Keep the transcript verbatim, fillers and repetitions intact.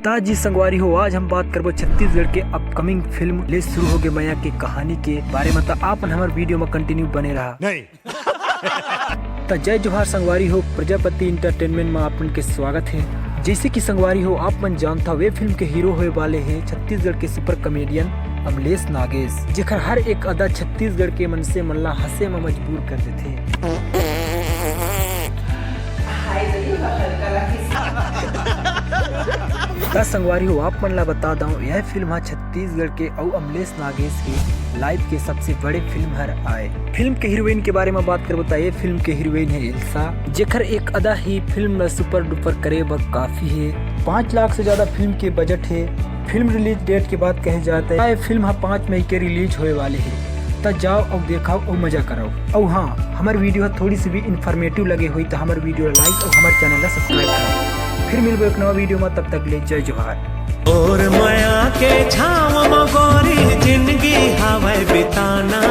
त जी संगवारी हो, आज हम बात करबो छत्तीसगढ़ के अपकमिंग फिल्म ले शुरू होगे मया के कहानी के बारे में। त आप मन हमर वीडियो में कंटिन्यू बने रहा। नहीं। त जय जोहार संगवारी हो, प्रजापति एंटरटेनमेंट में आप मन के स्वागत है। जैसे कि संगवारी हो, आप मन जानता हो, ये फिल्म के हीरो होए वाले हैं छत्तीसगढ़ के सुपर कॉमेडियन अमलेश नागेश, जेकर हर एक अदा छत्तीसगढ़ के मनसे मन ला हंसे में मजबूर कर देथे। त संगवारी हो, आप मन ला बता दऊं, यह फिल्म ह छत्तीसगढ़ के अउ अमलेश नागेश के लाइफ के सबसे बड़े फिल्म हर आए। फिल्म के हीरोइन के बारे में बात करबो त ये फिल्म के हीरोइन है इल्सा, जेकर एक अदा ही फिल्म ला सुपर डुपर करे बर काफी है। पाँच लाख से ज्यादा फिल्म के बजट है। फिल्म रिलीज डेट के बात कहे जाए त ये फिल्म ह पाँच मई के रिलीज होए वाले है। त जाओ अउ देखाओ अउ मजा कराओ। अउ हाँ, हमर वीडियो ह थोड़ी सी भी इन्फॉर्मेटिव लगे होई त हमर वीडियो ला लाइक अउ हमर चैनल ला सब्सक्राइब कराओ। फिर मिलबो एक नवा वीडियो में, तब तक ले जय जोहार। और मया के छाँव म गोरी जिंदगी हावय बिताना।